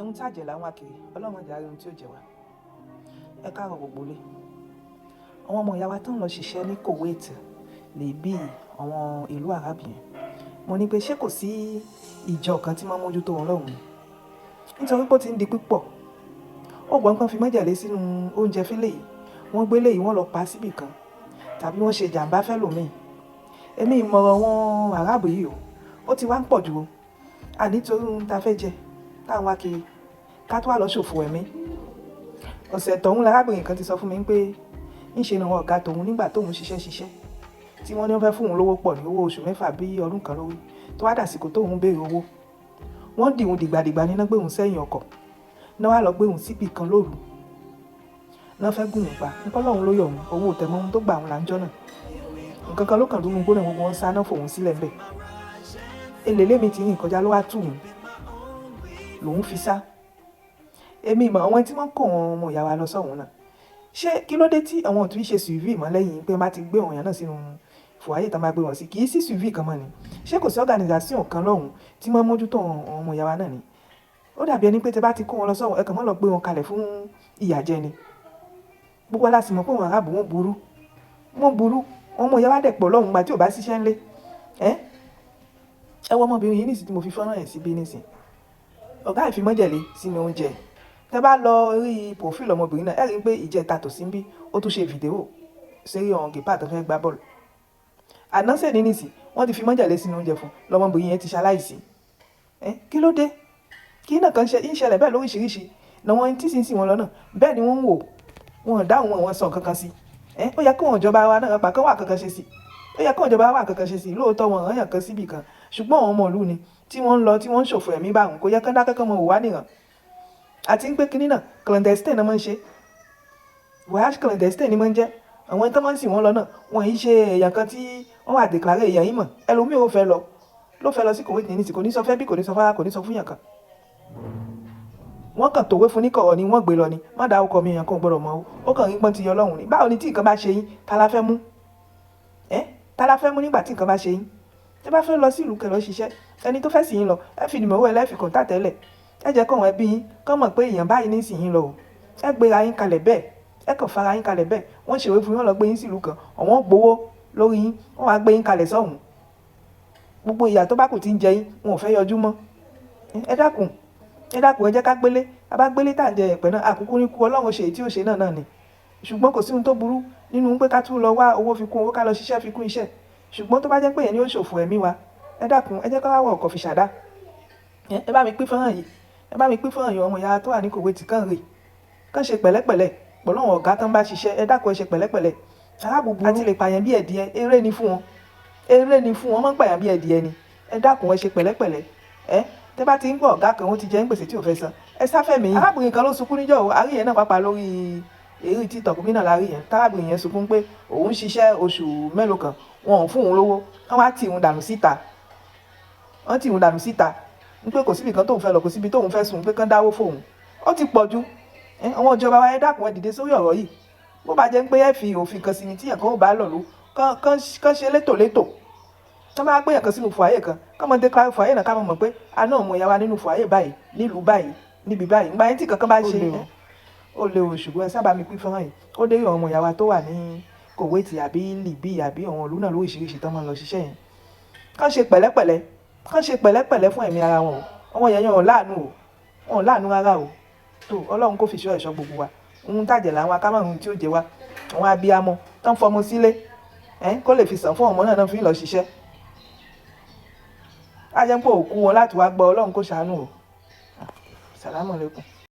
Ohun tí àjẹ́ là ń wá kiri, Ọlọ́run má jẹ́ á rí ohun tí ó jẹ wá. Ẹ káàárọ̀ gbogbo ilé. Àwọn ọmọ ìyá wa tó ń lọ ṣiṣẹ́ ní Kuwait, Libya, àwọn ìlú Arab yẹn. Mo ní pé ṣé kò sí ìjọ kan tí máa ń mójútó wọn lọ́hùn ni? Nítorí pé ó ti ń di púpọ̀. Ó gbọ́n pé wọ́n fi májèlé sínú oúnjẹ fẹ́lẹ̀ yìí. Wọ́n gbé léyìí, wọ́n lọ pa síbí kan. Tàbí wọ́n ṣe ìjàmbá fẹ́lòmíì. Èmi ìmọ̀ràn àwọn Arab yìí o. Ó ti wá ń pọ̀ ju o. A nítorí ohun ta fẹ́ jẹ, tá ń wá kiri, ká tó wá lọ ṣòfò ẹ̀mí. Ọ̀sẹ̀ tọ̀ún lárábìnrin kan ti sọ fún mi pé ń ṣe ni àwọn ọ̀gá tòun nígbà tóun ṣiṣẹ́ ṣiṣẹ́ tí wọ́n ní wọ́n fẹ́ fún òun lówó pọ̀ ní owó oṣù 6 bí ọdún kan lórí, tó wá dàsìkò tóun béèrè owó. Wọ́n dì òun dìgbàdìgbà níná gbé òun sẹ́yìn ọkọ̀. Ná wá lọ gbé òun síbí kan lóru. Ná fẹ́ gún òun pa. Nǹkan Ọlọ́run ló yọ òun, òun ò tẹ̀ mọ́ ohun tó gbà òun là ń jọ́nà. Nǹkan kan ló kàn dúró gbóná gbogbo wọn sá náà fòun sílẹ̀ ńbẹ̀. Elélé mi ti rìn kọjá ló wá tú òun. Lòun fi sá. Èmi mọ̀ àwọn tí wọ́n kó àwọn ọmọ ìyá wa lọ sọ́hun náà. Ṣé kí ló dé tí àwọn ò tún ṣe suivi mọ́ lẹ́yìn pé wọ́n bá ti gbé àwọn èèyàn náà sínú foyer tí wọ́n bá gbé wọn sí? Kì í sí suivi kan mọ́ ni. Ṣé kò sí organisation kan lọ́hùn tí wọ́n mójútó àwọn ọmọ ìyá wa náà ni? Ó dàbí ẹni pé tí ẹ bá ti kó wọn lọ sọ́hun, ẹ kàn máa lọ gbé wọn kalẹ̀ fún ìyàjẹ ni. Gbogbo wa la sì mọ̀ pé àwọn Arab wọ́n burú. Wọ́n burú. Àwọn ọmọ ìyá wa dẹ̀ pọ̀ lọ́hùn ìgbà tí ò bá ṣiṣẹ́ ńlé. Ẹ́ ẹ wo ọmọbìnrin yìí nísìnyí tí mo fi fọ́nrán ẹ̀ síbí nísìnyí. Ọ̀gá ẹ̀ fi májèlé sínú oúnjẹ. Tẹ bá lọ rí profile ọmọbìnrin náà, ẹ rí i pé ìjẹta tòsí ń bí, ó tún ṣe fídíò sérí àwọn gèpà tó fẹ́ gbá bọ́ọ̀lù. Àná sẹ́ni nísìnyí, wọ́n ti fi májèlé sínú oúnjẹ fún un. Lọmọbìnrin yẹn ti ṣaláìsí. Ẹ́ kí ló dé? Kí náà kan ṣe ń ṣẹlẹ̀ bẹ́ẹ̀ lóríṣiríṣi. Làwọn tí sì ń sìn wọn lọ náà. Bẹ́ẹ̀ ni wọ́n ń wò. Wọn ò dáhùn wọn, wọ́n sọ nǹkan kan sí. Ẹ́ ó yẹ kí àwọn ìjọba wa náà pa kán wá nǹkan kan ṣe sí. Ó yẹ kí àwọn ìjọba wa wá nǹkan kan ṣe sí. Lóòótọ́ wọn rán èèyàn kan síbí kan. Ṣùgbọ́n àwọn ọmọ ìlú ni tí wọ́n ń lọ, tí wọ́n ń ṣòfò ẹ̀mí bá wọn, kò yẹ kí wọ́n dákẹ́ kí wọ́n wò wá níran. Àti pé kíní náà clandestine náà máa ń ṣe. Voyage clandestine ni máa ń jẹ́. Àwọn tí wọ́n ń sìn wọ́n lọ náà, wọ́n yìí ṣe èèyàn kan tí wọ́n wà declare èèyàn yìí mọ̀. Ẹlòmíì ó fẹ́ lọ, ló fẹ́ lọ sí Kuwait ní ìsìn, kò ní sọ fẹ́ bí, kò ní sọ fún ará, kò ní sọ fún èèyàn kan. Wọ́n kàn tòwé fún ní kọ̀rọ̀ ni wọ́n gbé lọ ni. Má dá ọkọ mi, èèyàn kan ò gbọdọ̀ mọ̀ ó. Ó kàn rí pọ́n ti yọ lọ́hùn ni. Báwo ni tí nǹkan bá ṣe yín, ta la fẹ́ mú? Ẹ́ ta la fẹ́ mú nígbà tí nǹkan bá ṣe yín? Tí ẹ bá fẹ́ lọ sí ìlú kẹ́ lọ ṣiṣẹ́, ẹni tó fẹ́ sìn yín lọ, ẹ fi numéro ẹ lẹ́ fi contact ẹ lẹ̀. Ẹ jẹ́ kí àwọn ẹbí yín kàn mọ̀ pé èèyàn báyìí ní sìn yín lọ o. Ẹ gbéra yín kalẹ̀ bẹ́ẹ̀. Ẹ kàn fara yín kalẹ̀ bẹ́ẹ̀. Wọ́n ṣèwé fún yín, wọ́n lọ gbé yín sí ìlú kan. Àwọn gbowó lórí yín, wọ́n wá gbé yín kalẹ̀ sọ́hun. Gbogbo ìyà tó bá kù tí ń jẹ yín, wọn ò fẹ́ yọjú mọ́. Ẹ dákun, ẹ dákun, ẹ jẹ́ ká gbélé. A bá gbélé tà ń jẹ ẹ̀pẹ̀ náà, àkúkú ní kú Ọlọ́run ṣe èyí tí ó ṣe náà náà ni. Ṣùgbọ́n kò sí ohun tó burú nínú pé ká tún lọ wá owó fi kún owó, ká lọ ṣiṣẹ́ fi kún iṣẹ́. Ṣùgbọ́n tó bá jẹ́ pé ìyẹn ni ó ṣòfò ẹ̀mí wa, ẹ dákun, ẹ jẹ́ ká wá wọ ọkọ̀ fi ṣàdá. Ẹ bá mi pín fọ́nrán yìí. Ẹ bá mi pín fọ́nrán yìí, ọmọ ìyá tó wà ní Kuwait kàn rè. Kàn ṣe pẹ̀lẹ́pẹ̀lẹ́ pẹ̀lú àwọn ọ̀gá tó ń bá ṣiṣẹ́. Ẹ dákun, ẹ ṣe pẹ̀lẹ́pẹ̀lẹ́. Arab burú àti lè pààyàn bí ẹ̀dìẹ. Eré ni fún wọn. Eré ni fún wọn. Wọ́n máa ń pààyàn bí ẹ̀dìẹ ni. Ẹ dákun, ẹ ṣe pẹ̀lẹ́pẹ̀lẹ́. Ẹ́ tẹ bá ti ń gbọ́ ọ̀gá kan ó ti jẹ ń gbèsè tí ò fẹ́ san. Ẹ sá fẹ́mi yín. Arábìnrin kan ló sunkún níjọ́ o. A rí yẹn náà pàápàá lórí eré TikTok mi náà la rí yẹn. Tárábìnrin yẹn sunkún pé òun ń ṣiṣẹ́ oṣù mélòó kan, wọn ò fún òun lówó. Wọ́n wá tì òun dànù síta. Wọ́n tì òun dànù síta. Ní pé kò síbi kan tóun fẹ́ lọ, kò síbi tóun fẹ́ sùn, pé kán dáwó fún òun. Ó ti pọ̀ ju. Àwọn ìjọba wa, ẹ dákun, ẹ dìde sórí ọ̀rọ̀ yìí. Bó bá jẹ́ pé ẹ fi òfin kan sí ni tí èèyàn kan ó bá lọ lù, kán ṣe létòlétò. Tán bá gbé èèyàn kan sínú foyer kan, kán mọ declare foyer náà ká mọ̀ pé a náà ọmọ ìyá wa nínú foyer báyìí, nílùú báyìí, níbi báyìí. Ìgbà yẹn tí kankan bá ṣe, ó lè o. Ṣùgbọ́n ẹ sábà mi pín fọ́nrán yìí. Ó dé àwọn ọmọ ìyá wa tó wà ní Kuwait àbí Libya àbí àwọn ìlú náà lóríṣiríṣi tán máa ń lọ ṣiṣẹ́ yẹn. Kán ṣe pẹ̀lẹ́pẹ̀lẹ́. Kán ṣe pẹ̀lẹ́pẹ̀lẹ́ fún ẹ̀mí ara wọn o. Àwọn èèyàn yẹn ò láàánú o. Wọn ò láàánú rárá o. Tó Ọlọ́run kó fi ìṣọ́ ẹ̀ṣọ́ gbogbo wa. Ohun tàjẹ̀ là ń wá ká mọ̀ ohun tí ó jẹ wá. Àwọn abiyamọ tán fọmọ sílé, ẹ́ kó lè fi sàn fún ọmọ náà náà fi ń lọ ṣiṣẹ́. A jẹ́ pé òkú wọn láti wá gbọ́ Ọlọ́run kó ṣàánú o. Salamu alaykum.